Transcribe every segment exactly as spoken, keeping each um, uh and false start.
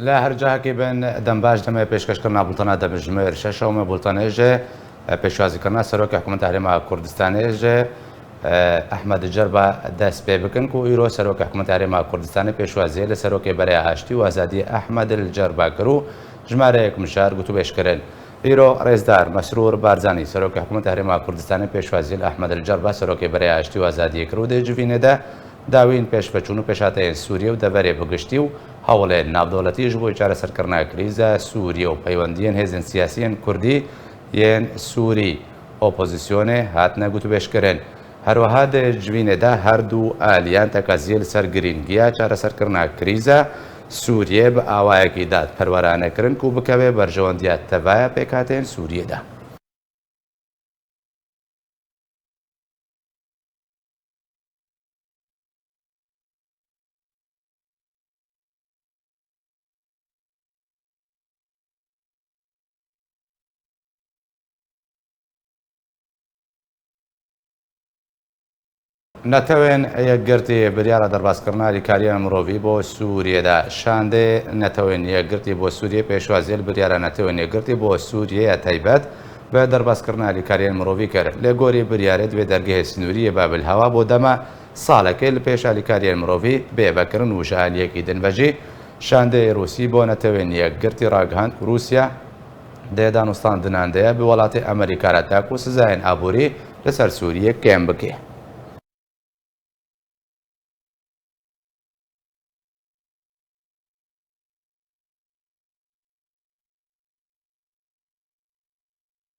Li her cihekî bin, dem baş, demê pêşkêşkirina bultena demjimêr şeş û me bultenê ji, e, pêşwazîkirina Serokê Hikûmeta Herêma Kurdistanê ji, e, Ehmed Cerba dest pê bikin ku îro Serokê Hikûmeta Herêma Kurdistanê pêşwaziyê li Serokê Bereya Aştî û Azadiyê Ehmed El Cerba kir û jimareyek mijar gotûbêj kirin. Îro rêzdar Mesrûr Barzanî, Serokê Hikûmeta Herêma Kurdistanê pêşwaziyê li Ehmed El Cerba, Serokê Bereya Aştî û Azadiyê kir û di civînê de dawîn pêşveçûn û pêşhateyên Sûriyê û deverê bi giştî û hewlên navdewletî ji bo çareserkirina krîza Sûriyê û peywendiyên hêzên siyasî yên Kurdî yên Sûrî, opozisyonê, hatine gotûbêjkirin. Her wiha di civînê de her du aliyan tekeziyê li ser girîngiya çareserkirina krîza Sûriyê bi awayekî dadperwerane kirin ku bikeve berjewendiya tevaya pêkhateyên Sûriyê de. Netewên Yekgirtî biryara derbaskirina alîkariyên mirovî bo Sûriyê da. Şandê Netewên Yekgirtî bo Sûriyê pêşwaziyê li biryara Netewên Yekgirtî bo Sûriyê ya taybet bi derbaskirina alîkariyên mirovî kir. Lê gorî biryarê divê dergehê sinûrî yê Babil Hewa bo dema salekê li pêş alîkariyên mirovî bê vekirin û ji aliyekî din ve jî şandeyê Rûsî bo Netewên Yekgirtî ragihand ku Rûsya di danûstandinan de ye bi welatê Amerîka re ta ku sizayên aborî li ser Sûriyê kêm bike.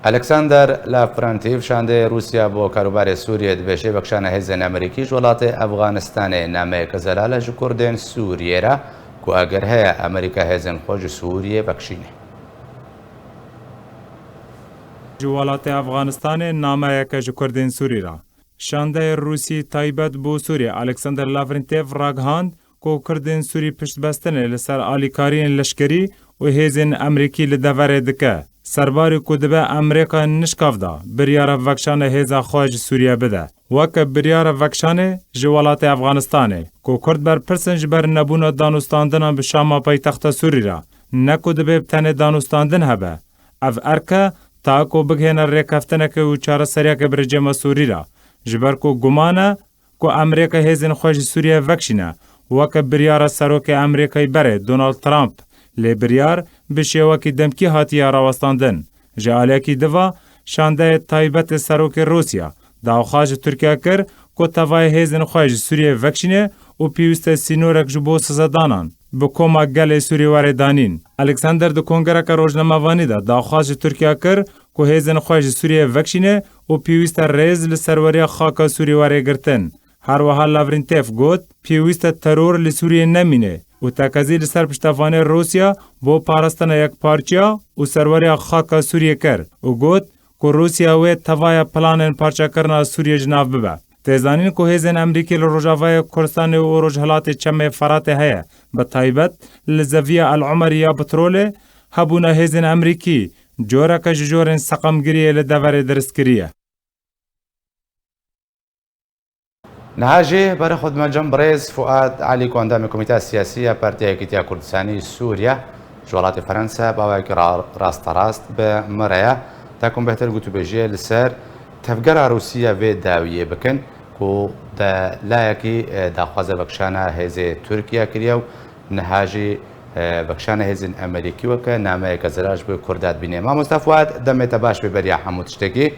Alexander Lavrentiev, şandeyê Rûsya bo karûbarê Sûriyê, dibêje vekişana hêzên Amerîkî ji welatê Efxanistanê nameyeke zelal e ji Kurdên Sûriyê re ku eger heye Amerîka hêzên xwe ji Sûriyê vekişîne. Ji welatê Efxanistanê nameyeke ji Kurdên Sûrî re. Şandeyê Rûsî taybet bo Sûriyê Alexander Lavrentiev ragihand ku Kurdên Sûrî piştbestinê li ser alîkariyên leşkerî û hêzên Amerîkî li deverê dike. Serbarî ku dibe Amerîka nişkav da biryara vekişanê hêza xwe ji Sûriyê bide. Weke biryara vekişanê ji welatê Efxanistanê ku Kurd berpirs in ji ber nebûna danûstandinan bi Şama paytexta Sûrî re, ne ku dibê bi tenê danûstandin hebe. Ev erk e ta ku bigihêne rêkeftineke û çareseriyeke bi rejîma Sûrî re, ji ber ku guman e ku Amerîka hêzên xwe ji Sûriyê vekişîne, weke biryara serokê Amerîkayê berê Donald Trump, lê biryar bi şêwekî demkî hatiye rawestandin. Ji aliyekî diva, şandeyê taybetê serokê Rûsya daxwaz ji Tirkiye kir ku tevayê hêzên xwe ji Sûriyê vekişîne û pêwîst e sînorek ji bo sizedanan bi koma gelê Sûrî were danîn. Alexander di kongereke rojnamevanî de daxwaz ji Tirkiye kir ku hêzên xwe ji Sûriyê vekişîne û pêwîst e rêz li serweriya xaka Sûrî were girtin. Her wiha Lavrentiev got, pêwîst e teror li Sûriyê nemîne û tekezî li ser piştevanê Rûsya bo parastina yekparçiya û serweriya xaka Sûriyê kir û got ku Rûsya wê tevaya planên parçekirina Sûriyê ji nav bibe. Tê zanîn ku hêzên Amerîkî li Rojavayê Kurdistanê û Rojhilatê Çemê Feratê heye, bi taybet li zeviya El Umerî ya petrolê, hebûna hêzên Amerîkî coreke ji jorên seqamgiriyê li deverê dirist kiriye. Niha jî berê xwe dime cem birêz Fuad Elî ku endamê Komîteya Siyasî ya Partiya Yekîtiya Kurdistanî Sûriye ji welatê Fransa bi awayekî ra-, rasterast bi min re ye. Te ku bêhtir gotûbêjiyê li ser tevgera Rûsî ya vê dawiyê bikin ku di layekî, e, daxwaza vekişana hêzê Tirkiye kiriye û niha jî, e, vekişana hêzên Amerîkî weke nameyeke zelal ji bo Kurda dibîne. Mamosta Fuad, demê te baş be beriya hemû tiştekî.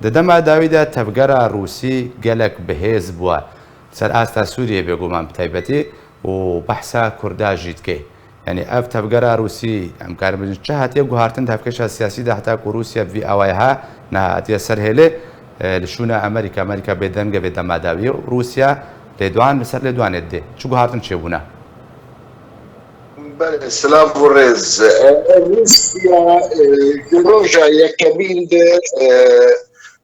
Di dema dawî de tevgera Rûsî gelek bihêz bûye. Ser asta Sûriyê bêguman bi taybetî û behsa Kurda jî dike. Yanî ev tevgera Rûsî, em karin bêjin, çi hatiye guhartin di hevkêşa siyasî de heta ku Rûsya bi vî awayî ha niha hatiye ser hêlê, e, li şûna Amerîka, Amerîka bêdeng e vê dema dawiyê û Rûsya lêdoan li ser lêdoanê dide. Çi guhartin çêbûne? Belê, silav û rêz. E, Rûsya, e, ji roja yekemîn de, e,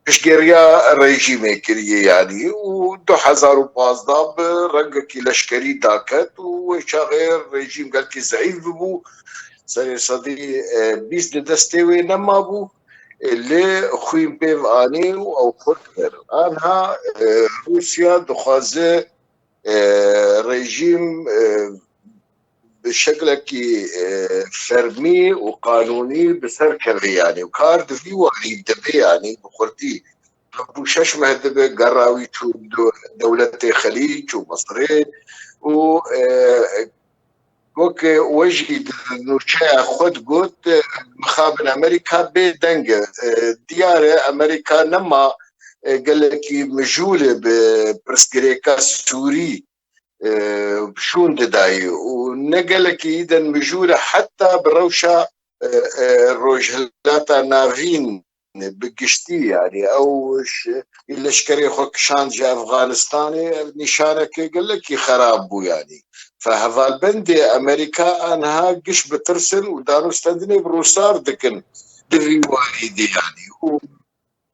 piştgiriya rejîmê kiriye, yanî, û du hezar û pazdeh bi rengekî leşkerî daket û wê çaxê rejîm gelkî zeîf bibû, serê sedî, e, bîst di destê wê nemabû, e, lê xwîn pê ve anî û ew xurt kir. Anha, e, Rûsya dixwaze, e, rejîm, e, bi şeklekî, e, fermî û qanûnî bi ser keve, yanî, û kar di vî warî dibe, yanî, bi xurtî hebû şeş meh dibe, gera wî çû do-, dewletê Xelîc û Misirê û, e, wek we jî di nûçeya xwe digot, e, mixabin Amerîka bê deng e. E, diyar e, Amerîka nema, e, gelekî mijûl e bi pirsgirêka Sûrî, e, şûn didayî û ne gelekî îden mijûl e heta bi rewşa, e, e, Rojhilata Navîn bi giştî, yanî ew ş-, leşkerê xwe kişand ji Efganistanê, ev nîşaneke gelekî xerab bû, yanî. Fe hevalbendê Amerîka aniha giş bitirsin û danûstendinê bi Rûsar dikin di vî warî de, yanî. Û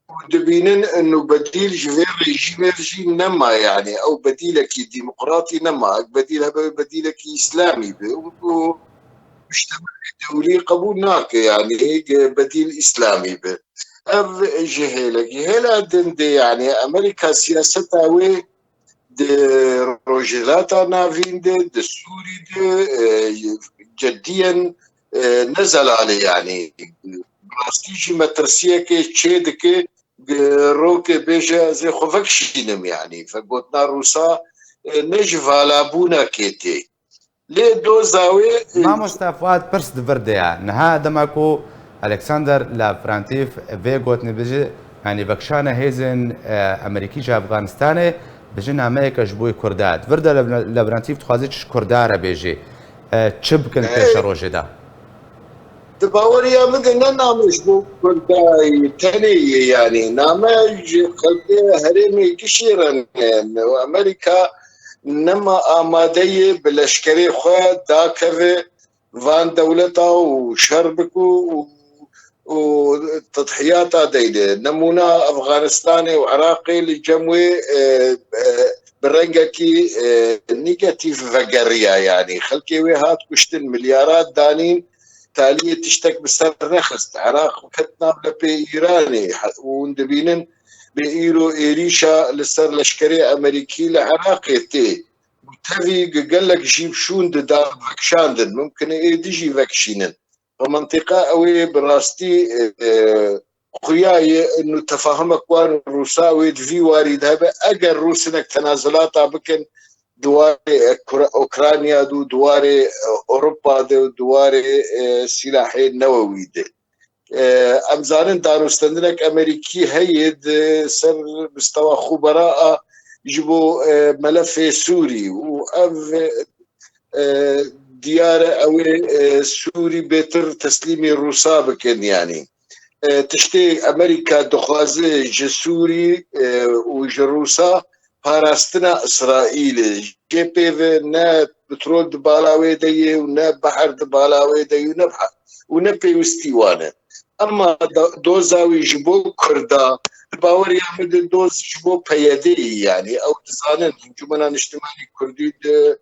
û dibînin inu bedîl ji vê rejîmê jî nema, yanî ew bedîlekî demokratî nema. Ek bedîl hebe, wê bedîlekî îslamî be û, û mujtemeê dewlî qebûl nake, yanî ge bedîl îslamî be. Ev ji hêlekî. Hêla din de, yanî Amerîka siyaseta wê di Rojhilata Navîn de, di Sûrî de, e, cediyen, e, ne zelal e, yanî. Bi rastî jî metirsiyekê çê dike, e, roke bêje ez ê xwe vekişînim, yanî. Vegotina Rûsa, e, ne ji valabûnekê tê. Lê doza wê, e, Mamoste Fuad, pirs di vir de ye. Niha dema ku Alexander Lavrentiev vê gotinê bêje, yanî vekişana hêzên, e, Amerîkî ji Afganistanê, bêje nameyeke ji bo Kurda. Di vir de Lav-, Lavrentiev dixwaze çi ji Kurda re bêje, e, çi bikin, e, pêşerojê de? Di baweriya min de ne name ji bo Kurda tenê ye, yanî name ji xelkê herêmê gişî re ne. Amerîka nema amade ye bi leşkerê xwe dakeve van dewleta û şer bike û, û tedhiyata deyde. Nemûna Efganistanê û Iraqê li cem wê, e, e, bi rengekî, e, negatîf vegeriya, yanî xelkê wê hat kuştin, milyarat danîn, taliyê tiştek bi ser nexist. Iraq ket nav lepê Îranê. He-, hûn dibînin, bê îro êrîşa li ser leşkerê Amerîkî li Iraqê tê. Û tevî gelek jî şûn dida, vekişandin. Mumkin e êdî jî vekişînin. Bi mentiqa ew ê bi rastî, e, e, xuya ye inu tefahumek wan û Rûsa wê di vî warî de hebe. Eger Rûs hinek tenazulata bikin di warê, e, Kura-, Ukrayna de û di warê, e, Ewropa de û di warê, e, sîlahê newewî de. E, em zanin danûstendinek Amerîkî heye di ser mistewa xwe bera a ji bo, e, melefê Sûrî û ev, e, diyar e ew ê, e, Sûrî bêtir teslîmî Rûsa bikin, yanî. E, tiştê Amerîka dixwaze ji Sûrî, e, û ji Rûsa parastina Îsraîlê. Jê pê ve ne petrol di bala wê de ye û ne behr di bala wê de ye û ne behr, û ne pêwistî wan e. Ema da-, doza wî ji bo Kurda, di baweriya min de doz ji bo P Y D'yê, yanî ew dizanin Encûmena Niştimanî Kurdî di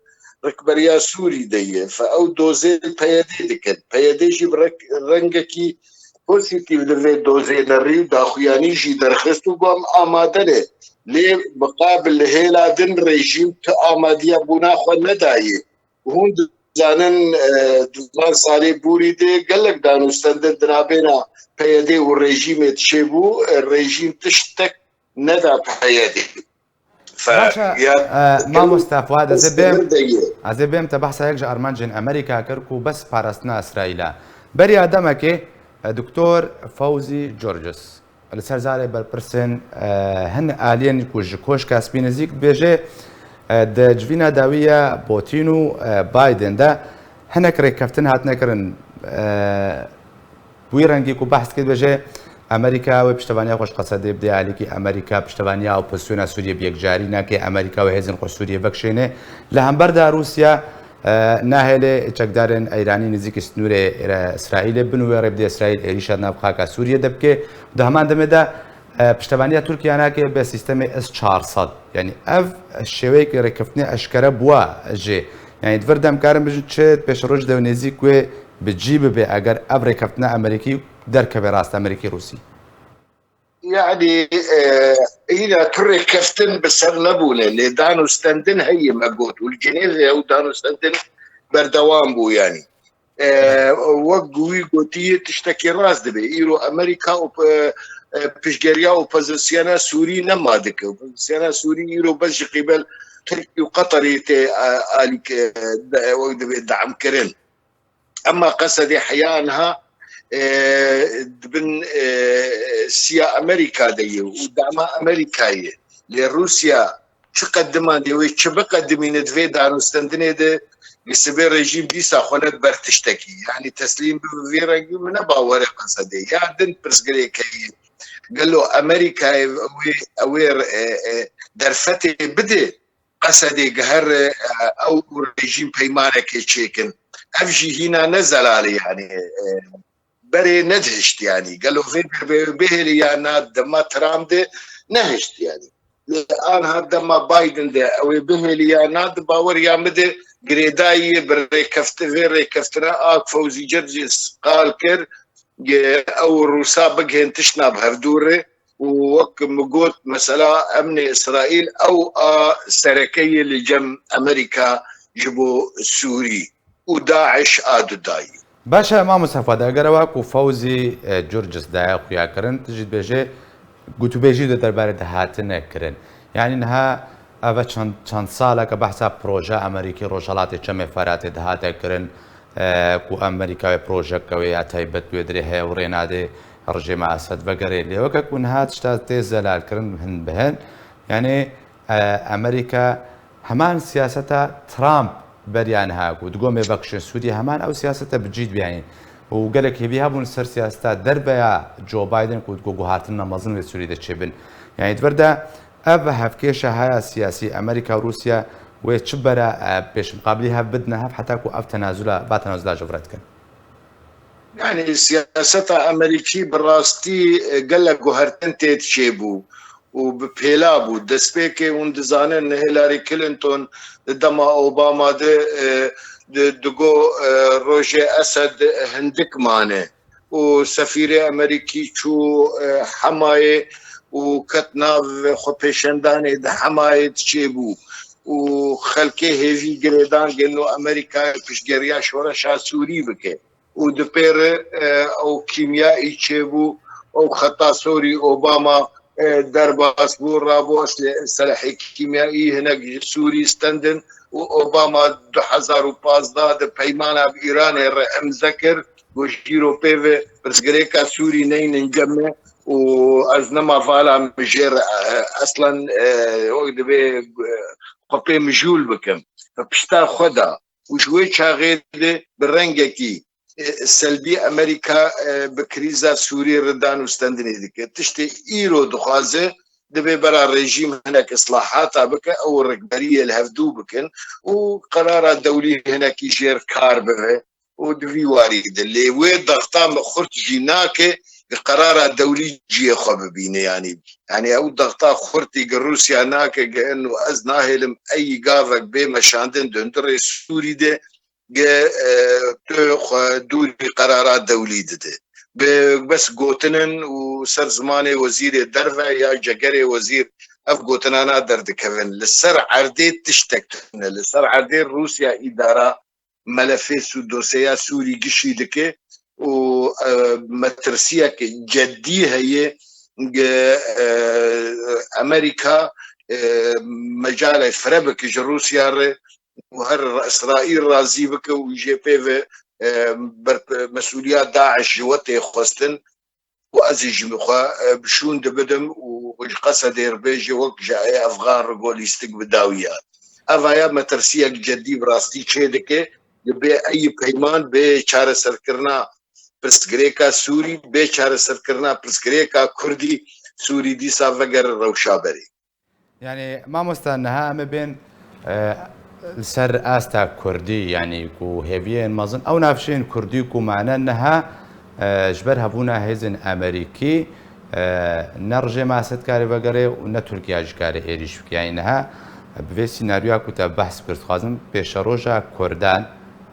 rikberiya Sûrî de ye. Fe ew dozê P Y D dikin. P Y D jî bi rek-, rengekî pozîtîf li vê dozê nerî û daxuyanî jî derxist û got, em amade ne. Lê miqabil li hêla din rejîm tu amadiya bûna xwe nedaye. Hûn dizanin, e, di van salê borî de gelek danûstendin di navbêna P Y D û rejîmê çêbû, e, rejîm tiştek neda P Y D. Fe-, Baş e, ya, e, mamoste Fuad, ez ê bêm, ez ê bêm te behsa yek ji armancên Amerîka kir ku bes parastina Îsraîl e. Beriya demekê, e, Doktor Fawzî Georges li ser zarê berpirsên, e, hin aliyên ku ji Koşka Spî nêzîk dibêje, e, di civîna dawî ya Putin û, e, Biden de hinek rêkeftin hatine kirin, e, Bi wî rengî ku behs dike, dibêje, Amerîka wê piştevaniya xwe ji Qesedê bide alîkî, Amerîka piştevaniya opozisyona Sûriyê bi yekcarî nake, Amerîka wê hêzên xwe Sûriyê vekişêne. Li hember de Rûsya, e, nahêle çekdarên Îranî nêzîkî sînorê Îra-, Îsraîlê bin û wê rê bide Îsraîl êrîşa di nav xaka Sûriyê de bike. Di heman demê de, e, piştevaniya Tirkiye nake bi sîstemê S çar sed. Yanî ev şêweyeke rêkeftinê eşkere bûwa jê. Yanî di vir de em karin bijin çi pêşeroj de nêzîk wê bi cî bibe eger ev rêkeftina Amerîkî derkeve rast Amerîkî Rûsî? Yanî, e, hîna tu rêkeftin bi ser nebûne, lê danûstendin heye me got. Û li Cenevê ew danûstendin berdewam bû, yanî. E, wek wî gotî, tiştekî rast dibe. Îro Amerîka û, e, e, piştgeriya opozisyona Sûrî nema dike. Opozisyona Sûrî îro bes ji qîbel Tirkî û Qeterê tê, e, alîk, e, de, wek dibe deam kirin. Ema Qesedê heya niha, e, di bin, e, siya Amerîka de ye û dema Amerîka ye. Lê Rûsya çi qedimandê wê çi biqedimîne di vê danûstendinê de, li sibê rejîm dîsa xwe ned ber tiştekî. Yanî teslîm bi vê rengî min ne bawer e Qesedê. Ya din pirsgirêk heye. Gelo Amerîkayê wê, ew ê, e, e, derfetê bide, Qesedê gihere, e, ew û rejîm peymanekê çêkin. Ev jî hîna ne zelal e, yanî, e, berê nedihişt, yanî. Gelo vê derbê bihêlî ya na dema Trump de nehişt, yanî. Lê anha dema Biden de ew ê bihêlî ya na, di baweriya min de girêdayî ye bi rêkefti-, vê rêkeftina a Fewzî Cercîs qal kir, ge ew û Rûsa bigihên tiştna bi hevdû re û wek min got, mesela emnê Îsraîl ew a sereke ye li cem Amerîka ji bo Sûrî û DAIŞ a dudayî. Baş e, Mamoste Fuad, eger ewa ku Fewzî, e, Curcis daye xuya kirin, tu jî dibêje gotûbêjî di derbarê de hatine kirin. Yanî niha ev e çend, çend saleke behsa proje Amerîkî Rojhelatê Çemê Feratê dihate kirin, e, ku Amerîka wê projeke wê ya taybet wê dirê heye û rê nade rejîma Esed vegerê. Lê weke ku niha tişta tê zelalkirin hin bi hin, yanî, e, Amerîka heman siyaseta Trump beriya niha ku digot em ê vekişin Sûriyê, heman ew siyasete bi cî dibe, yanî. Û gelek hêvî hebûn ser siyaseta derve ya Joe Biden ku digot guhartinina mezin wê Sûriyê de çêbin. Yanî di vir de ev hevkêşa haya siyasî Amerîka û Rûsya wê çi bera, e, pêşmiqabilî hev bidine hev heta ku ev tenazula, va tenazula ji vir re dikin? Yanî siyaseta Amerîkî bi rastî, e, gelek guhertin tê çêbû û bi pêla bû. Destpêkê hûn dizanin Hillary Clinton di dema Obama de, e, di, digo, e, rojê Esed hindik mane û sefîrê Amerîkî çû, e, Hemayê û ket nav xwepêşandanê di Hemayê diçêbû û xelkê hêvî girêdan gelo Amerîkayê piştgeriya şoreşa Sûrî bike. Û di pê re, e, ew kîmyayî çêbû, ew xeta sorî Obama, e, derbas bû, rabû sile-, silehê kîmyayî hinek ji Sûrî stendin û Obama du hezar û pazdeh de peymana bi Îranê re imze kir, got jîro pê ve pirsgirêka Sûrî neynin cem me û ez nema vala min jê re, e, eslen, e, wek divê, e, xwe pê mijûl bikim. Bi pişta xwe da. Û ji wê çaxê de bi rengekî, e, selbî Amerîka, e, bi krîza Sûriyê re dan û stendinê dike. Tiştê îro dixwaze, divê bera rejîm hinek islahata bike, ew rikberiyê li hevdû bikin û qerara dewlî hinekî jêr kar bibe û di vî warî de. Lê wê daxta min xurt jî nake, qerara dewlî cihê xwe bibîne, yanî. Yanî ew daxta xurtî gi Rûsya nake, gi eno ez nahêlim eyî gavek bê meşandin di hundirê Sûrî de, ge, e, tu xwe dûrî qerara dewlî dide. Bi bes gotinin û ser zimanê wezîrê derve ya cegerê wezîr ev gotinana derdikevin. Li ser erdê tiştek tune. Li ser erdê Rûsya îdara melefê Sû-, dosyeya Sûrî gişî dike û, e, metirsiyek cedî heye ge, e, Amerîka, e, mecalê fire bike ji Rûsya re û her Îsraîl razî bike û jê pê ve, e, ber-, mesûliya DAIŞ ji we tê xwestin û ez ê ji xwe, e, bi şûn dibidim û ji Qesedê re bêje wek ji ê Efxan re go lîstik bi dawiya. Ev aya metirsiyek cedî bi rastî çê dike, li bê eyî peyman bê çareserkirina pirsgirêka Sûrî, bê çareserkirina pirsgirêka Kurdî Sûrî dîsa vegere rewşa berê. Yanî, mamosta, niha em ê bên, e, li ser asta Kurdî, yanî ku hêviyên mezin, ew navçeyên Kurdî ku mane niha, e, ji ber hebûna hêzên Amerîkî, e, ne rejêma Esed karê vegere û ne Tirkiye jî kare êrîş bike. Yanî niha bi vê sînaryoya ku te behs kir, dixwazim pêşeroja Kurdan,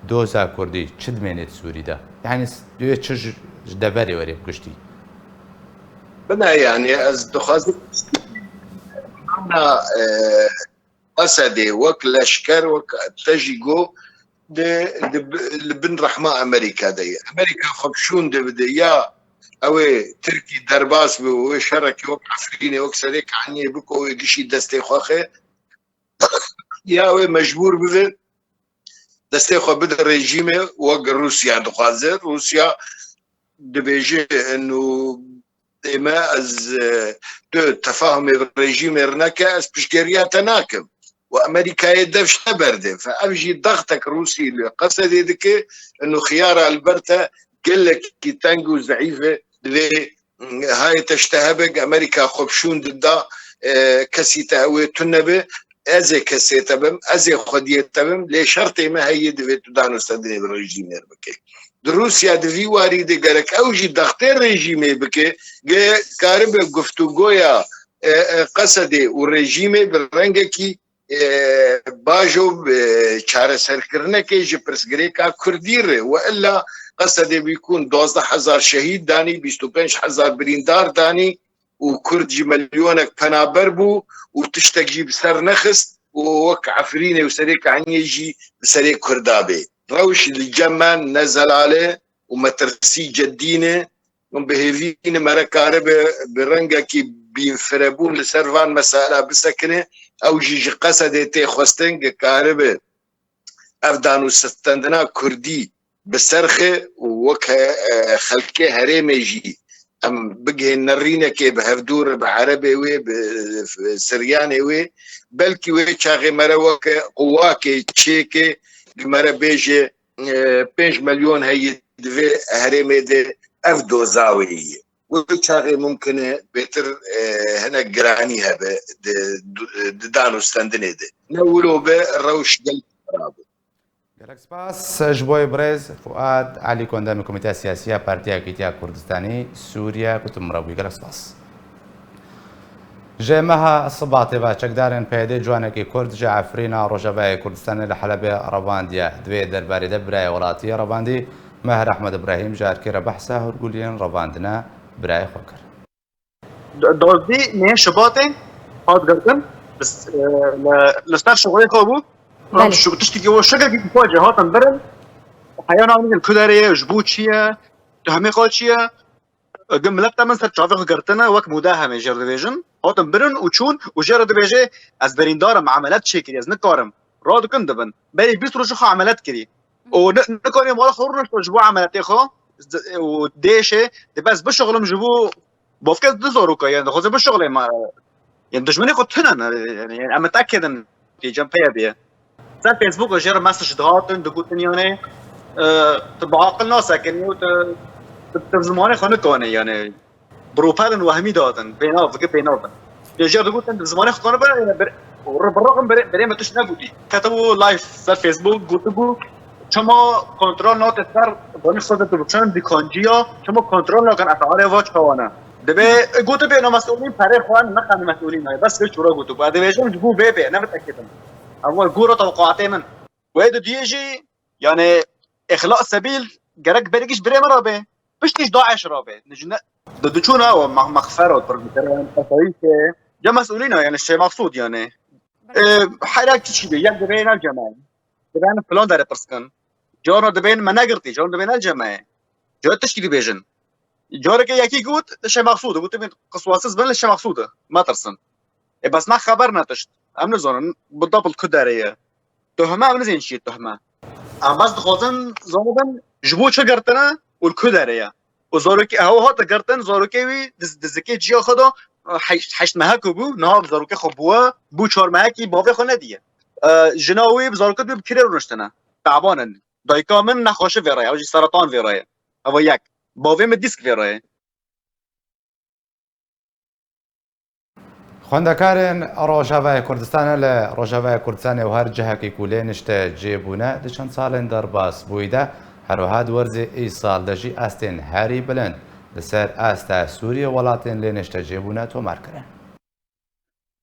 doza Kurdî çi dimênê di Sûrî de? Yanî s-, divê çi ji, ji deverê were bi giştî? Bine, yanî ez dixwazim mana, e, Esedê wek leşker, wek te jî got, di, di, li bin rehma Amerîka de ye. Amerîka xwe bi şûn de bide, ya ew ê Tirkî derbas be û wê şerekê wek Efrînê, wek Serêkaniyê bike û wê gişî destê xwe xe, ya wê mecbûr bibe destê xwe bide rejîmê wek Rûsya dixwaze. Rûsya dibêje, inu ême ez, e, tu tefahumê bi rejîmê re neke, ez piştgeriya te nakim. Û Amerîkayê dev ji te berde. Fe ev jî daxtek Rûsî li Qesedê dike, inu xiyara li ber te gelekî teng û zeîf e, divê, mm, hayê te ji te hebe, Amerîka xwe bi şûn dida, e, kesî te ew ê tune be, ez ê kesê te bim, ez ê xwediyê te bim, lê şertê me heye, divê tu danûstendinê bi rejîmê re bike. Di Rûsya di vî warî de gerek ew jî daxtê rejîmê bike, ge karibe guftûgoya, e, e, Qesedê û rejîmê bi rengekî, e, bajo, e, çareserkirinekê ji pirsgirêka Kurdî re. We illa Qesedê bîkûn duwazdeh hezar şehîd danî, bîst û pênc hezar birîndar danî û Kurd jî milyonek penaber bû û tiştek jî bi ser nexist û wek Efrînê û Serêkaniyê jî bi serê Kurda bê. Rewş li cem me ne zelal e û metirsî ceddî ne. Hûn bi hêvî ne me re karibe bi rengekî bînfirebûn li ser van mesela bisekine. Ew jî ji Qesedê tê xwestin, ge karibe ev danûstendina Kurdî bi ser xe û weke, e, xelkê herêmê jî em bigihên nerînekê bi hevdû re, bi erebê wê, bi siryanê wê, belkî wê çaxê me re weke quwakê çêke, li me re bêje, e, pênc milyon heye di vê herêmê de, ev doza wê ye. Wê çaxê mumkin e bêtir, e, hinek giranî hebe di, di danûstendinê de. Ne wilo be, rewş gelek xirab e. Gelek spas ji bo birêz Fuad Elî, kondemê Komîteya Siyasî ya Partiya Yekîtiya Kurdistanî Sûriye, ku tu min re bûyî. Gelek spas. Ji meha Sibatê ve çekdarên PYDê ciwanekî Kurd ji Efrîna Rojavayê Kurdistanê li Helebê revandiye. Di vê derbarê de birayê welatiyê revandî Mehr Ehmed Ibrahîm ji erkê re behsa hûrguliyên revandina birayê xwe kir. Dozdî nê Şibatê hat girtin, li, li ser şixulê xwe bû. Belê. Şu tiştekî û şikekî xwe cê hatin birin. Heya navnî ku derê ye, ji bo çi ye, tuhmê xwe çi ye? Gi milet te min ser çavê xwe girtine, wek mûde hemê jê re dibêjin. Hatin birin û çûn û jê re dibêje, ez birîndar im, emelet çêkirî, ez nikarim. Radikin dibin. Berî bîst roj xwe emelet kirî. Û ni-, nikarî mala xwe rûnişto ji bo emeletê xwe û dêşê dibe ez bişixulim ji bo bavke du zaroka, yani dixwaze bişixulê me. Yani dijminê xwe tune ne, yani, yani em tekedin tê cem peye bê. Ser Facebook jê re mesaj dihatin, digotin yani, e, tu bi aqil nasekinî û tu, tu, tu zimanê xwe nikanî yani. Bi rûpelin wehmî dihatin, bênav, vike bênav bin. Pêşiya digotin, di zimanê xwe konibe, bi, bi rixim berê, berê me tişt negotî. Ketibû live ser Facebook, gotibû, çima kontrol nake ser, banî xwe de tu biçin dîkanciya, çima kontrol nakin esarê va çawa ne? Dibê, e, gotibê, na mesûlîn perê xwe ne, qenî mesûlîn ne. Bes vê çûra gotibû. Ez dibêjim, ji bo vê bê, ne vê tekê din. Ev gora tewqatê min. Wê di duyê jî, yani, îxla sebîl gerek berî giş birê me rabe. Piştî ji DAIŞ rabe. Dijine, di diçûna o meh-, mexfero, pir dikir, yani, asayîşê. Ya mesûlîna, yani, Şêx Mexsûd, yani. E, heyra tişkî bê, yek dibê ne cemaye. Dibên filan derê pirskin. Carna dibên me negirtî, carna dibên ne cemaye. Car tişkî dibêjin. Careke yekî got, Şêx Mexsûd, got, "Min qiswasiz bin li Şêx Mexsûd, metirsin." E, bes me xeber ne tişt. Em nizanin, bi dabl ku derê ye. Tuhme, em nizên çi ye tuhme. Em bes dixwazin zanibin, ji bo çi girtine û li ku derê ye. Û zarokê, ew hate girtin, zarokê wî diz-, dizikê ciya xwe da, heşt, heşt mehek bû, niha zarokê xwe bûye, bû çar mehekî bavê xwe nediye. E, jina wî bi zarokê wî bi kirê rûniştine. Teban in. Dayika min nexweşi vê re ye, ew jî seretan vê re ye. Ev yek. Bavê min dîsk vê re ye. Xwendekarên Rojavayê Kurdistanê li Rojavayê Kurdistanê û her cihekî ku lê nişte cê bûne, di çend salên derbas bûyî de, her wiha di werzê îsal de jî astên herî bilind li ser asta Sûriye welatên lê nişte cê bûne tomar kirin.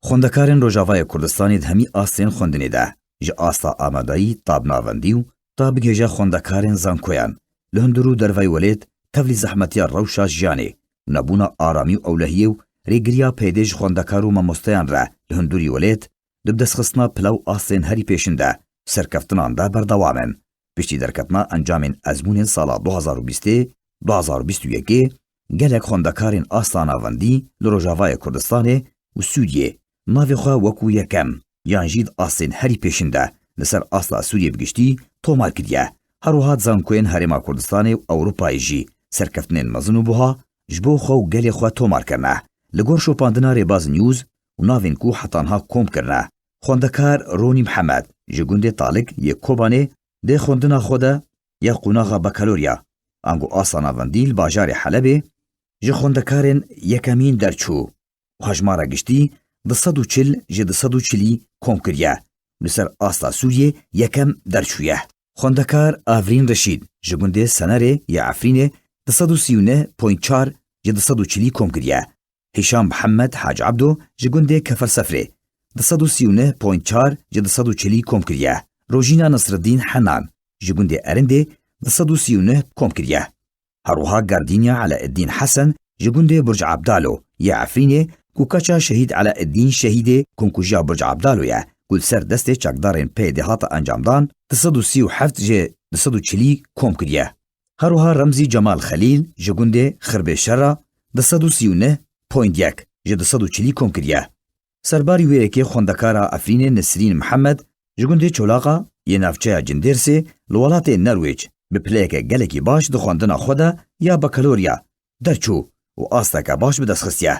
Xwendekarên Rojavayê Kurdistanê di hemî astên xwendinê de, ji asta amadayî ta bi navendî û ta bigihêje xwendekarên zankoyan, li hundir û dervey welêt, tevlî zehmetiya rewşa jiyanê, nebûna aramî û ewlehiyê û rêgiriya PYDê ji xwendekar û mamosteyan re li hundirî welêt, di bidestxistina pila û astên herî pêşin de, serkeftinan de berdewam in. Piştî derketina encamên ezmûnên sala du hazar û bîstê, du hazar û bîst û yekê, gelek xwendekarên asta navendî li Rojavayê Kurdistanê û Sûriyê navê xwe wekû yekem yan jî di astên herî pêşin de li ser asta Sûriyê bi giştî tomar kiriye. Her wiha di zankoyên Herêma Kurdistanê û Ewropayê jî serkeftinên mezin û buha ji bo xwe û gelê xwe tomar kirine. Li gor şopandina Rêbaz News û navên ku heta niha kom kirine, xwendekar Ronî Mihemed ji gundê Talik yê Kobanê dê xwendina xwe de ya qonaxa bakalorya, ango asta navendî li bajarê Helebê ji xwendekarên yekemîn derçû û hejmara giştî du sed û çil ji du sed û çilî kom kiriye û li ser asta Sûriyê yekem derçûye. Xwendekar Avrîn Reşîd ji gundê Senerê yê Efrînê du sed û sî û neh point çar ji du sed û çilî kom kiriye. Hîşam Mihemed Hac Ebdo ji gundê Kefer Sefrê du sed û sî û neh point çar ji du sed û çilî kom kiriye. Rojîna Nesreddîn Henan ji gundê Erindê du sed û sî û neh kom kiriye. Her wiha Gardînya Eleeddîn Hesen ji gundê Burc Abdalo yê Efrînê ku keça Şehîd Eleeddîn Şehîdê Komkujiya Burc Abdalo ye ku li ser destê çekdarên P Y D hate encamdan, du sed û sî û heft ji du sed û çilî kom kiriye. Her wiha Remzî Cemal Xelîl ji gundê Xirbê Şera du sed û sî û neh point yek ji du sed û çilî kom kiriye. Serbarî wê yekê xwendekara Efrînê Nesrîn Mihemed ji gundê Çolaqa yê navçeya Cindêrsê li welatê Nerwêc bi pileyeke gelekî baş di xwendina xwe de ya bakalorya derçû û asteke baş bi dest xistiye.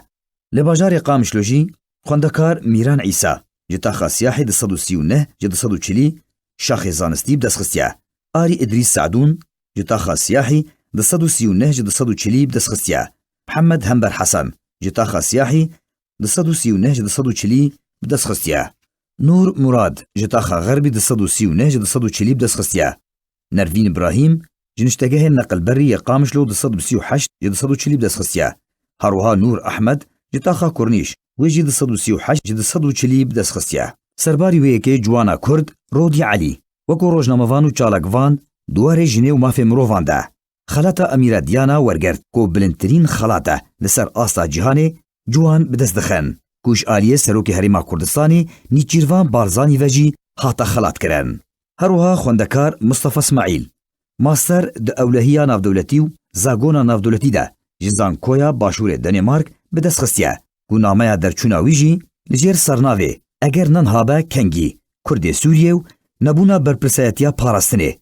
Li bajarê Qamişlo jî xwendekar Mîran Îsa ji taxa Siyahî du sed û sî û neh ji du sed û çilî şaxê zanistî bi dest xistiye. Arî Îdrîs Sadûn ji taxa Siyahî du sed û sî û neh ji du sed û çilî bi dest xistiye. Mihemed Hember Hesen ji taxa Siyahî du sed û sî û neh ji du sed û çilî bi dest xistiye. Nûr Murad ji taxa Xerbî du sed û sî û neh ji du sed û çilî bi dest xistiye. Nervîn Îbrahîm ji niştegehê Neqilberî yê Qamişlo du sed û sî û heşt ji du sed û çilî bi dest xistiye. Her wiha Nûr Ehmed ji taxa Kurnîş, wê jî du sed û sî û heşt ji du sed û çilî bi dest xistiye. Serbarî wê yekê ciwana Kurd Rodî Elî wekû rojnamevan û çalakvan di warê jinê û mafê mirovan de xelata Emîra Diyana wergirt ku bilindtirîn xelat e li ser asta cîhanê ciwan bi dest dixin, ku ji aliyê Serokê Herêma Kurdistanê Nîçîrvan Barzanî ve jî hate xelatkirin. Her wiha xwendekar Mustafa Smaîl, master di ewlehiya navdewletî û zagona navdewletî de ji Zankoya Başûrê Denêmark bi dest xistiye, ku nameya derçûna wî jî li jêr sernavê Eger niha be kengî, Kurdê Sûriyê û nebûna berpirsayetiya parastinê.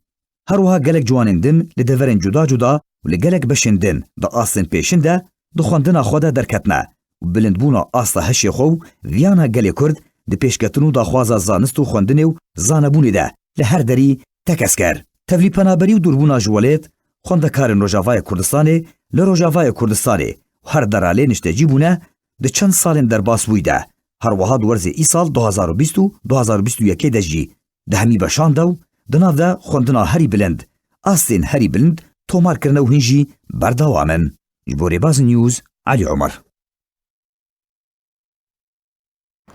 Her wiha gelek ciwanên din li deverên cuda cuda û li gelek beşên din di astên pêşin de di xwendina xwe de derketine û bilindbûna asta hişê xwe û viyana gelê Kurd di pêşketin û daxwaza zanist û xwendinê û zanebûnê de li her derî tekez kir. Tevlî penaberî û dûrbûna ji welêt, xwendekarên Rojavayê Kurdistanê li Rojavayê Kurdistanê û her dera lê niştecî bûne, di çend salên derbasbûyî de, her wiha di werzê îsal du hazar û bîst û du hazar û bîst û yekê de jî di hemî beşan de û di nav de xwendina herî bilind, astên herî bilind tomar kirine û hîn jî berdewam in. Ji bo Rêbaz News, Elî Omer.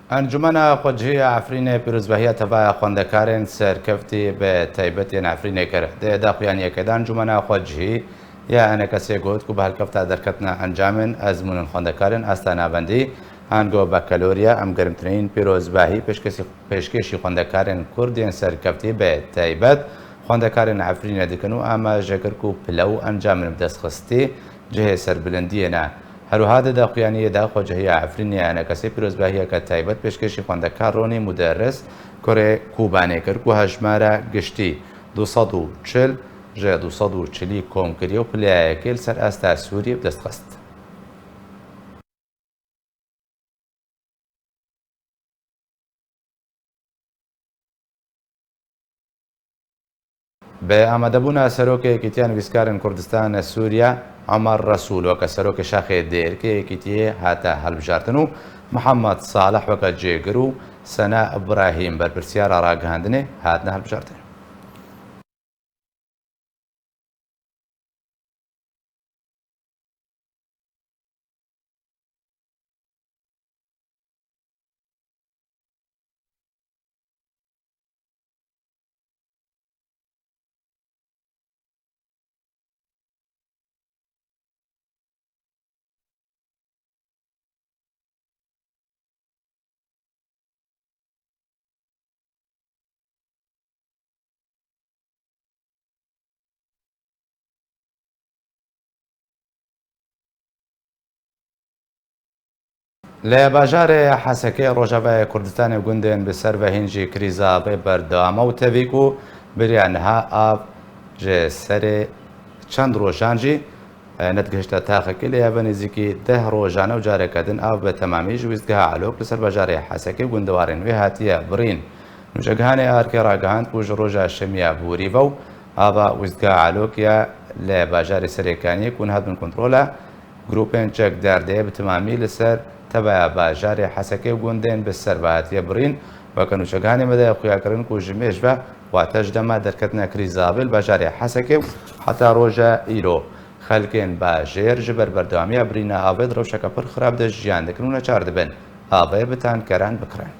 Encûmena Xwecihî ya Efrînê pîrozbahiya tevaya xwendekarên serkeftî bi taybet yên Efrînê kir. Di daxuyaniyekê de Encûmena Xwecihî ya ENKSê got ku bi helkefta derketina encamên ezmûnên xwendekarên asta navendî, ango bakalorya, em germtirîn pîrozbahî pêşkesî-, pêşkêşî xwendekarên Kurd yên serkeftî bi taybet xwendekarên Efrînê dikin û amaje kir ku pile û encamên bi dest xistî cihê serbilindiyê ne. Her wiha di daxuyaniyê de Xwecehiya Efrînê ya ENKSê pîrozbahiyeke taybet pêşkêşî xwendekar Ronî Muderris, kurê Kobanê kir ku hejmara giştî du sed û çil ji du sed û çilî kom kiriye û pileyayekê li ser asta Sûriyê bi dest xist. Bi amadebûna Serokê Yekîtiya Nivîskarên Kurdistan Sûriye, Omer Resûl, weke Serokê Şaxê Dêrikê Yekîtiyê hate hilbijartin û Mihemed Salih weke Cêgir û Sena Îbrahîm, berpirsiyara ragihandinê, hatine hilbijartin. Li bajarê Hesekê Rojavayê Kurdistanê gundên bi ser ve hîn jî krîza avê berdewam e û tevî ku beriya niha av ji serê çend rojan jî, e, nedigihişte taxekê, lê ev e nêzîkî deh rojan e û careke din av bi temamî ji wîstgeha Elok li ser bajarê Hesekê û gundewarên wê hatiye birîn. Nûçegihanê Arkê ragihand ku ji roja şemiya borî ve û ava wîstgeha Elok ya li bajarê Serêkaniyê ku niha bin kontrola grûpên çekderdê bi temamî li ser tebeya bajarê Hesekê û gundên bi ser ve hatiye birîn. Weke nûçegihanê me de xuya kirin ku ji mêj ve, wate ji dema derketina krîza avê li bajarê Hesekê û heta roja îro, xelkên bajêr ji ber berdewamiya birîna avê di rewşeke pir xirab de jiyan dikin û neçar dibin avê bi tankeran bikirin.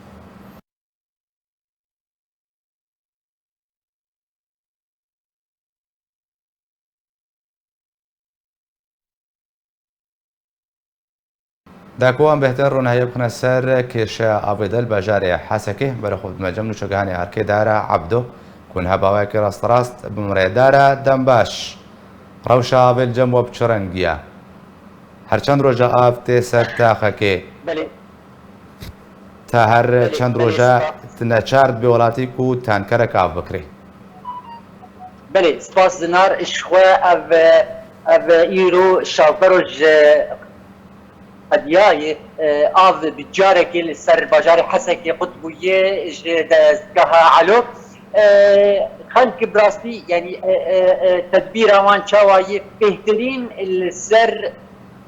Da ku em bêhtir rûnahiyê bixine ser kêşeya avê de li bajarê Hesekê, berê xwe dime cem nûçegihanê Arkê Dara Ebdo, ku niha bi awayekî rasterast bi min re. Dara, dem baş. Rewşa avê li cem we bi çi rengî ye? Her çend roja av tê ser taxekê? Belê. Ta her Belê, çend belê, roja spas. Neçar dibe welatî ku tankerek av bikirê? Belê, spas Zinar, ji xwe ev, ev îro şazdeh roj qediyaye, e, av bi carekê li ser bajarê Hesekê qut bûye ji dezgeha Elo. E, xelk bi rastî, yanî, e, e, e, tedbîra wan çawa ye bêhtirîn li ser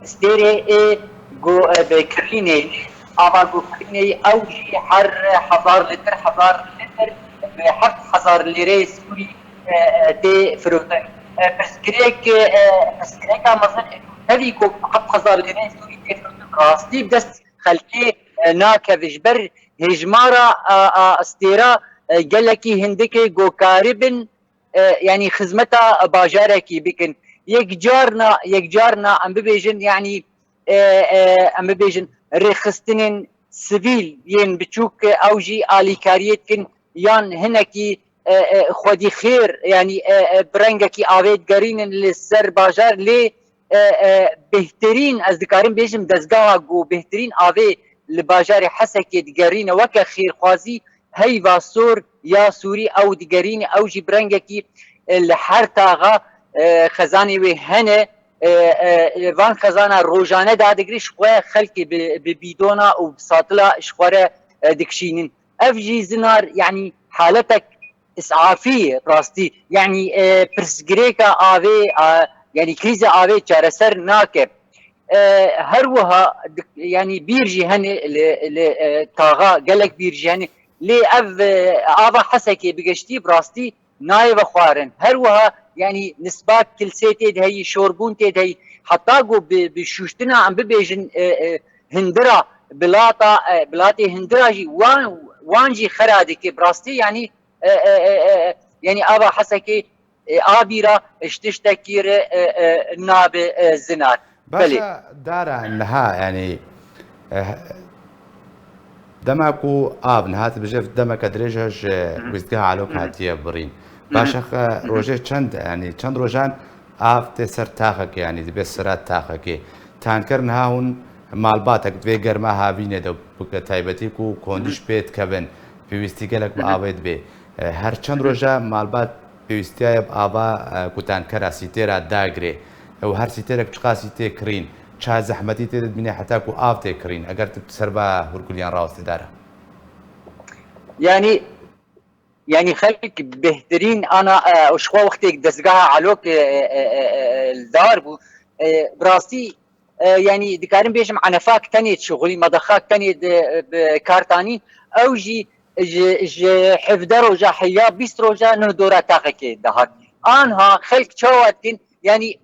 stêrê ê go-, e, bi kirînê, ava go kirînê ew jî her hezar lîtir, hezar lîtir bi heft hezar lîreyê Sûrî, e, e, tê firotin. E, pirsgirêk, e, pirsgirêka mezin tevî ku heft hezar lîreyê Sûrî tê firotin, rastî bi dest xelkê, e, nakeve ji ber hêjmara, a, a, stêra, e, gelekî hindik e, go karibin, e, yanî xizmeta bajarekî bikin. Yek carna, yek carna em bibêjin, yanî, e, e, em bibêjin rêxistinên sivîl yên biçûk, e, ew jî alîkariyê dikin, yan hinekî, e, e, xwedî xêr, yanî, e, e, bi rengekî avê digerînin li ser bajar, lê, e, e, bêhtirîn, ez dikarim bêjim, dezgeha ku bêhtirîn avê li bajarê Hesekê digerîne weke xêrxwazî, heyva sor ya Sûrî ew digerîne, ew jî bi rengekî, e, li her taxa, e, xezanê wê hene, e, e, van xezana rojane dadigre, ji xwe xelkê bi, bi bîdona û bi satila ji xwe re, e, dikişînin. Ev jî Zinar, yanî haletek îsafî ye, rastî. Yanî, e, pirsgirêka avê, a, yanî krîza avê çareser nake. E, her wiha dik-, yanî bîr jî hene li, li, e, taxa, gelek bîr jî hene. Lê ev, e, ava Hesekê bi giştî bi rastî nayê vexwarin. Her wiha, yanî nisba kilsê tê de heyî, şorbûn tê de heyî. Heta ku bi, bi şûştina em bibêjin, e, e, hindira, bilata, e, bilatê hindira jî wan, wan jî xera dike. Bi rastî, yanî, e, e, e, e, yanî ava Hesekê, e, a bîra, e, ji tiştekî re, e, e, nabe, e, Zinar. Belê. Baş e, Dara, niha, yanî, e, dema ku av niha dibêje demeke dirêj e ji Hı hı. wîstgeha Elok Hı hı. hatiye birîn. Hı hı. Baş e, Hı hı. rojê çend, yanî çend rojan av tê ser taxekê, yanî dibe sira taxekê. Tanker niha hûn malbatek di vê germa havînê de, bi taybetî ku Hı hı. kondiş pê dikevin, pêwîstî gelek bi Hı hı. avê dibe. E, her çend Hı hı. roja malbat pêwîstiyaye bi ava, e, ku tankera sîtêra dagirê. Ew her sîtêrek çiqasî tê kirîn, çi zehmetî tê de dibîne heta ku av tê kirîn. Eger tu ser va hûrgiliyan rawestê Dara. Yanî, yanî xelk bêhtirîn ana, e, ji xwe wextê dezgeha Elok, e, e, e, e, li dar bû. E, bi rastî, e, yanî dikarim bêjim enefak tenê dişixulî, medexak tenê di, bi kar tanî. Ew jî ji, ji hevdeh roja heya bîst roja neh dora taxekê dihat. Anha xelk çawa dikin? Yanî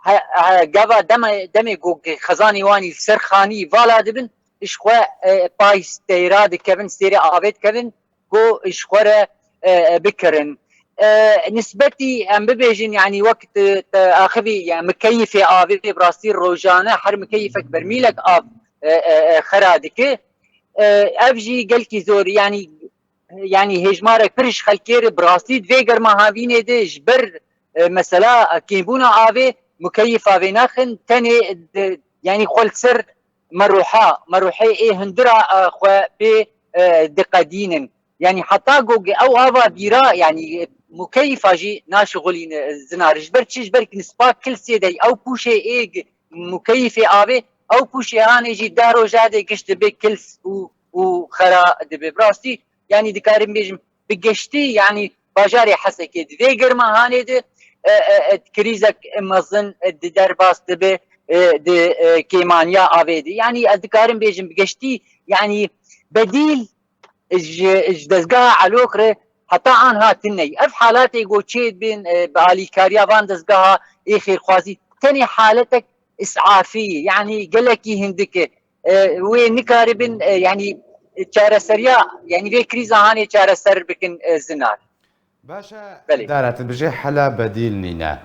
he, he, gava deme, demê ku xezanê wan î ser xanî vala dibin, ji xwe, e, pay stêra dikevin, stêrê avê dikevin, ku ji xwe re, e, e, bikirin. E, nisbetî em bibêjin, yanî wek tu, tu axivî, yani mikeyifê avê bi rastî rojane her mikeyifek bermîlek av, e, e, e, xera dike. E, ev jî gelkî zor, yanî, yanî hêjmarek pir ji xelkê re bi rastî di vê germa havînê de ji ber, e, mesela kêmbûna avê mukeyif avê naxin, tenê di, yanî xwe li ser meruha, meruhê ê hundira, e, xwe pê, e, diqedînin. Yanî heta ku ew ava bîra, yanî mukeyfa jî naşixulîne zinar. Ji ber çi? Ji ber ki nisba kilsê de ew pûşê ê g-, mukeyfê avê, ew pûşê hanê jî deh roja de giş dibe kils û, û xera dibe. Bi rastî, yanî dikarim bêjim, bi giştî, yanî bajarê Hesekê di vê germa hanê de, e, e, e, krîzek mezin, e, di derbas dibe, e, di, e, kêmaniya avê de. Yanî ez dikarim bêjim bi giştî, yanî bedîl ji, ji dezgeha Elok re heta anha tune ye. Ev halatê ku çêdibin, e, bi alîkariya van dezgeha ê xêrxwazî tenê haletek îsafî ye. Yanî gelekî hindik e. E, wê nikaribin, e, yanî çareseriya, yanî vê krîza hanê çareser bikin, e, zinar. Baş e, Belê. Dara, tu bijê hela bedîl nîne.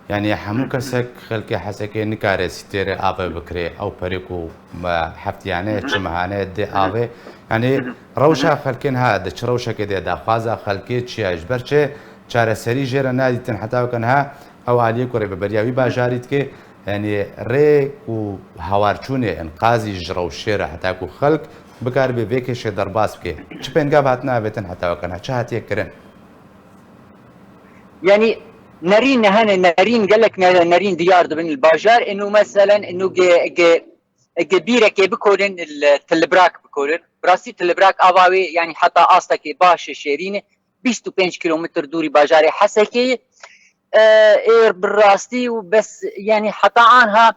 Yanî hemû kesek xelkê Hesekê nikare sîtêrê ave bikirê, ew perê ku me heftiyane, çi mehane dê avê. Yanî rewşa xelkê niha di çi rewşekê de, daxwaza xelkê çi ye? Ji ber çi çareserî jê re nadîtin heta weke niha ew aliyê ku rêveberiya wî bajarî dike, yanî rê û hawarçûnê enqazî ji rewşê re heta ku xelk bikaribe vê kêşê derbas bike. Çi pêngav hatine avêtin heta weke niha? Çi hatiye kirin? Yanî nerîn hene, nerîn, gelek ne-, nerîn diyar dibin li bajar. Ino meselen, ino ge-, ge-, ge bîrekê bikorin, li Tilibrak bikorin. Bi rastî Tilibrak ava wê, yanî heta astekê baş e, şêrîn e. Bîst û pênc kîlometr dûrî bajarê Hesekê ye. E, ê bi rastî û bes, yanî heta anha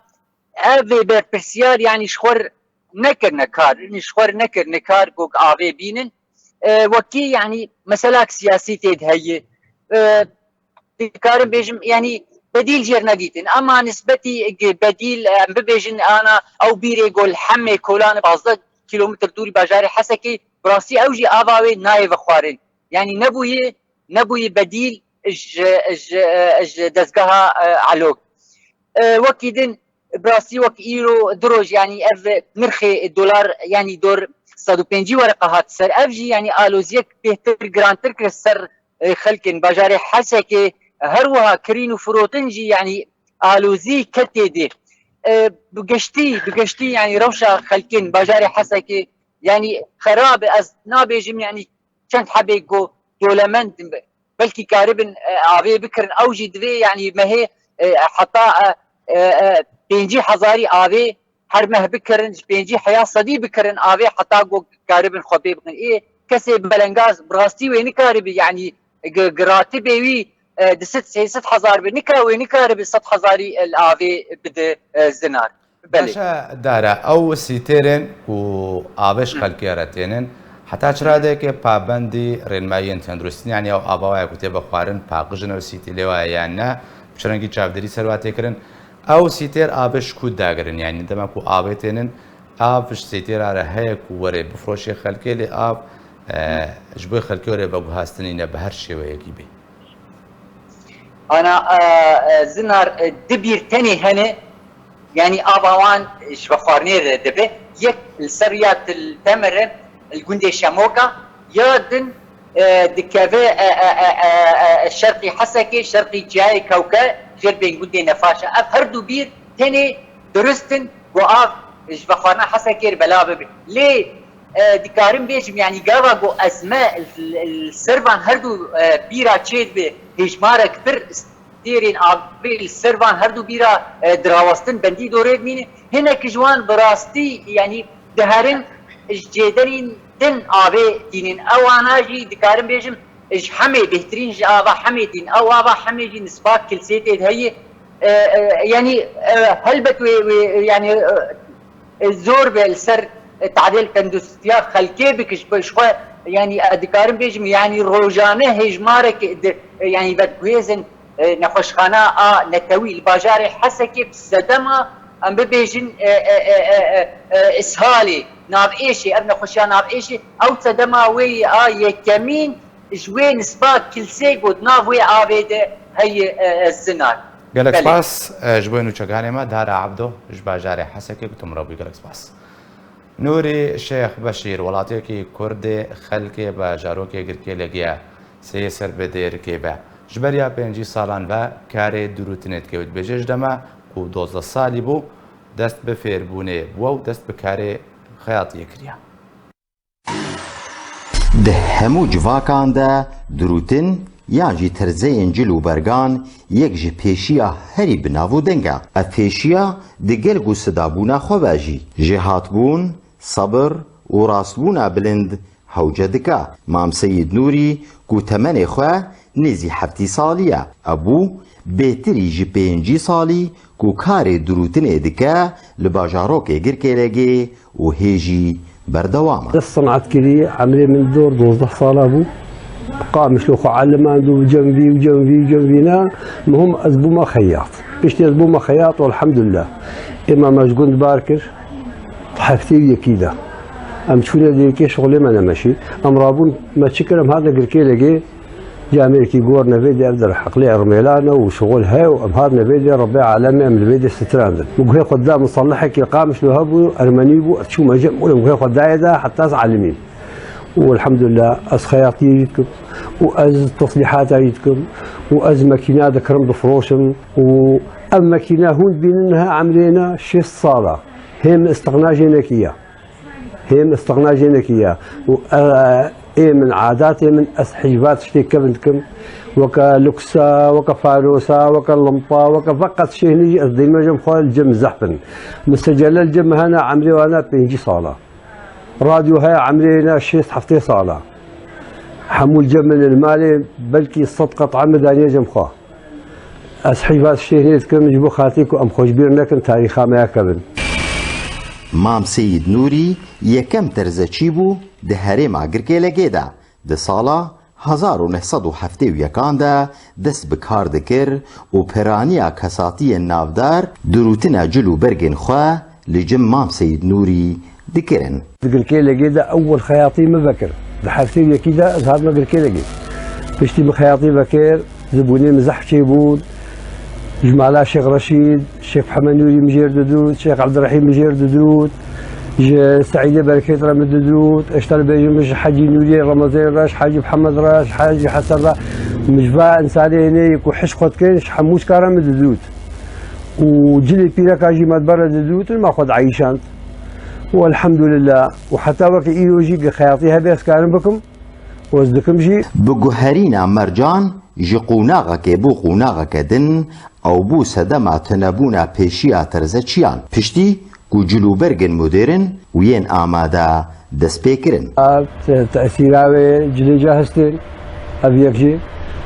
ev ê berpirsiyar, yanî ji xwe nekirine kar, ji xwe nekirine kar ku avê bînin. E, wekî, yanî meselak siyasî tê de heye. E, dikarim bêjim, yanî bedîl jêr nedîtin. Ema nisbetî bedîl, em bibêjin, ana ew bîrê ku li hemê kolan pazdeh kîlometr dûrî bajarê Hesekê, bi rastî ew jî ava wê nayê vexwarin. Yanî nebûyî, nebûyî bedîl ji, ji, ji dezgeha, e, Elok. E, wekî din, bi rastî wek îro du roj, yanî ev nirxê dolar, yanî dor sed û pêncî wereqa hat ser. Ev jî, yanî aloziyek bêhtir, girantir kir ser, e, xelkên bajarê Hesekê. Her wiha kirîn û firotin jî, yanî alozî ketê dê. E, bi giştî, bi giştî, yanî rewşa xelkên bajarê Hesekê, yanî xerab e. Ez nabêjim, yanî çend hebê ku dewlemend in, belkî karibin, e, avê bikirin. Ew jî divê, yanî mehê, e, heta, e, e, e, pêncî hezarî avê her meh bikirin, ji pêncî heya sedî bikirin avê, heta ku karibin xwe pê bikin. Ê kesê belengaz bi rastî wê nikaribi, yanî gi-, giratibê wî, e, di sed, sê sed hezar bi, nika wê nikaribi sed hezarî, e, li avê bide, e, zinar. Belê. Baş e, Dara, ew sîtêrên ku avê ji xelkê re tênin, heta çi radeyekê pabendî rênmayiyên tenduristî, yanî ew ava waya ku tê vexwarin, paqij in ew sîtê lê waya yan ne, bi çi rengî çavdêrî ser wa tê kirin? Ew sîtêr avê ji ku dagirin? Yanî dema ku avê tênin, av ji sîtêra re heye ku were bifroşê xelkê, lê av, e, ji bo xelkê were veguhastinî ne bi her şêweyekî bê. Ana, e, e, zinar, e, du bîr tenê hene, yanî ava wan ji vexwarinê re dibe. Yek li ser riya Til Temer e, li gundê Şemoka, ya din, e, dikeve, e, e, e, e, e, şerqî Hesekê, şerqî çiyayê Kewke, jêr bên gundê Nefaşa. Ev her du bîr tenê durist in, ku av ji vexwarina Hesekê re bela bibe. Lê, e, dikarim bêjim, yanî gava ku ez me li, li ser van her du, e, bîra çêdibe hêjmarek pir, sîtêrên avê li ser van her du bîra, e, dirawestin bendî dorê dimîne. Hinek ji wan bi rastî, yanî diherin ji cêderên din avê tînin. Ewana jî dikarim bêjim, ji Hemê bêhtirîn ji ava Hemê tîn. Ew ava Hemê jî nisba kilsê tê de heye. E, e, yanî, e, helbet wê, wê, yanî, e, e, zor be li ser, e, tadêl tenduristiya xelkê bike. Ji xwe, yanî, e, dikarim bêjim, yanî, rojane hêjmarek di, e, yanî, veguhêzin, e, nexweşxana a netewî li bajarê Hesekê bi sedema, em bibêjin, e, e, e, e, e, e, ishalê, navêşê, ev nexweşiya navêşê, ew sedema wê ye a yekemîn, ji wê nisba kilsê ku di nav wê avê de heye, e, e, zinar. Gelek Belê. spas, e, ji bo nûçeganê me, Dara Ebdo, ji bajarê Hesekê ku tu min re bûyî, gelek spas. Nûrî Şêx Beşîr, welatiyekî Kurdê xelkê bi zarokê Girkê Legî ye, sê yê ser bi dêrikê ve. Ji beriya pêncî salan ve karê dirûtinê dike û dibêje, ji dema ku dozdeh salî bû, Dest bi fêrbûnê bû û dest bi karê xeyatiyê kiriye. Di hemû civakan de dirûtin yan jî terzeyên cil û bergan yek ji pêşiya herî bi nav û deng e. Ev pêşiya di gelg û sidabûna xwe ve jî jêhatbûn, sebir û rastbûna bilind hewce dike. Mam Seyîd Nûrî ku temenê xwe nêzî heftî salî ye, ebû bêtirî ji pêncî salî ku karê dirûtinê dike li bajarokê Girkêlegê û hê jî berdewam e. Ez senatkirî, emrê min dor dozdeh sala bû. Qamişlo xwe elimand û cem vî û cem vî û cem vî ne. Muhim ez bûma xeyat. Piştî ez bûma xeyat, elhamdulillah. Êma me ji gund bar kir. Heftê û yekî de. Em çûne dêrikê şixulê me nemeşî. Em rabûn me çi kir, em hatine Girkêlegê. Camêrekî gor nevêdê ev der heqlê ermêlan e û şixul heye û em hatine vêdê Rebbê alemê em li vêdê sitirandin. Min guhê xwe da misalihekî Qamişlo hebû, ermenî bû, ez çûme cem û min guhê xwe dayê da heta ez alimîm. Û elhamdulillah ez xeyatiyê jî dikim û ez teslîhata jî dikim û ez mekîna dikirim difiroşim û ev mekîna hûn dibînin niha emrê ne şêst sal e. Hê min istiqna jê nekiye. Hê min istiqna jê nekiye. Û, e, ê min, adatê min, ez hîva tiştê kevin dikim. Weke luksa, weke farosa, weke limpa, weke veqet şêhnî jî ez dême cem xwe li cem zehf in. Min secele li cem hene, emrê wana pêncî sala. Radyo heye, emrê ne şêst heftê sala. Hemû li cem min li malê belkî sed qet'a min daniye cem xwe. Ez hîva tiştê hê dikim ji bo xatirê ku em xwe ji bîr nekin, tarîxa me ya kevin. Mam Seyîd Nûrî yekem terzeçî bû di herêma Girkêlegê de. Di sala hezar û neh sed û heftê û yekan de dest bi kar dikir û piraniya kesatiyên navdar dirûtina cil û bergên xwe li cem Mam Seyîd Nûrî dikirin. Di Girkêlegê de ewil xeyatî min vekir. Di heftê û yekî de ez hatime Girkêlegê. Piştî min xeyatî vekir, zibûnê min zehf çêbûn. Ji mala Şêx Reşîd, Şêx Mihemed Nûrî min jêr didût, Şêx Ebdirehîm min jêr didût. Ji Seîdê Berekêt re min didût. Eşta li bêjim min ji Hecî Nûriyê Remezên re, ji Hecî Mihemed re, ji Hecî Hesen re. Min ji va însanê hênê ku hişk xwe dikin, ji hemû çika re min didût. Û cilê pîreka jî me di ber re didûtin, me xwe dieyîşand. Û elhamdulillah. Û heta weke îro jî xeyatî hebe ez karim bikim. Û ez dikim jî. Bi guherîna mercan ji qonaxekê bo qonaxeke din, ew bû sedema tunebûna pêşiya terzeçiyan. Piştî ku cil û bergên modêrn û yên amade dest pê kirin. Ev te-, tesîra wê cilê ca hestên, ev yek jî.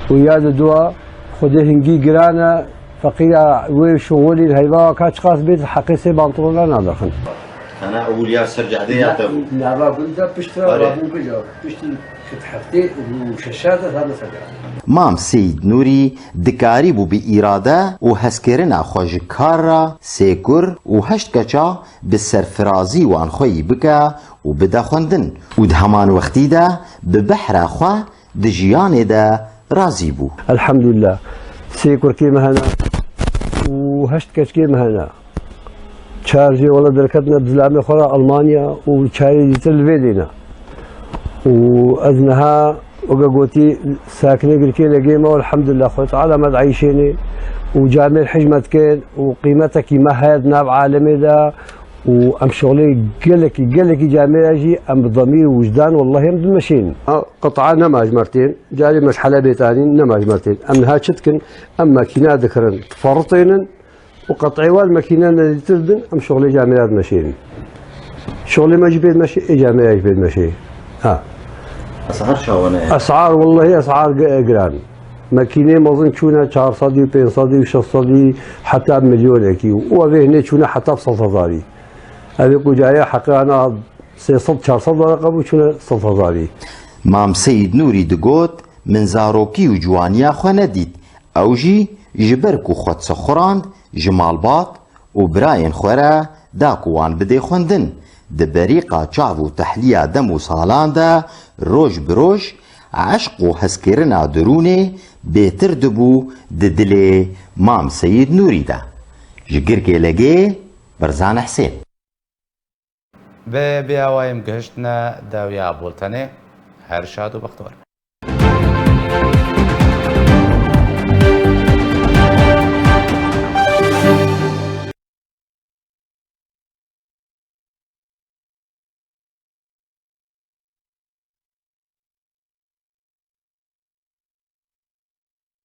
Û ya di dua, Xwedê hingî giran e, feqîra wê şixulî heyva ka çiqas bêt, heqê sê pantolona nadaxin. Hene ewil ya ser cadê ya te bû. Nava gund de pişt re Are. Rabû bija. Piştî şit heftê û şeşa de hane ser cadê. Mam Seyîd Nûrî dikarîbû bi îrade û hezkirina xwe ji kar re sê kur û heşt keça bi serfirazî wan xweyî bike û bide xwendin û di heman wextî de bi behra xwe di jiyanê de razî bû. Elhamdulillah. Sê kurkê me hene û heşt keçkê me hene. Çar jê wele derketine bi zilamê xwe re Almanya û çarê dîtir li vê dê ne. Û ez niha weke gotî sakinê Girkêlegê me, elhamdulillah, Xwedê Teala me dieyşênê û camêr hej me dikin û qîmetekî me heye di nav alemê de û em şixulê gelekî, gelekî camêra jî em bi demîr û wijdan wellahî em dimeşînin. Qet'a nema ji me re tên, carê me ji Helebê tanîn, nema ji me re tên. Em niha çi dikin? Em makîna dikirin, diferitênin û qet'ê wan makîna nedîtir din, em şixulê camêra dimeşînin. Şixulê me jî pê dimeşê, ê camêra jî pê dimeşê. Ha. Es'ar çawa ne? Es'ar, wellahî es'ar gi-, giran. Makînê mezin çûne çar sedî û pênc sedî û şeş sedî heta milyonekî û ev ê hinê çûne heta sed hezarî. Ev ê ku carê heqê ana sê sed çar sed were qebû çûne sed hezarî. Mam Seyîd Nûrî digot, min zarokî û ciwaniya xwe nedît. Ew jî ji ber ku xwe disexurand, ji malbat û birayên xwe re da ku wan bidê xwendin. Di berîqa çav û tehliya dem û salan de roj bi roj eşq û hezkirina dirûnê bêtir dibû di dilê Mam Seyîd Nûrî de. Ji Girkêlegê, Berzan Hesên. Bi vê awayê em gihiştine dawiya bultenê. Her şad û bextewar bin.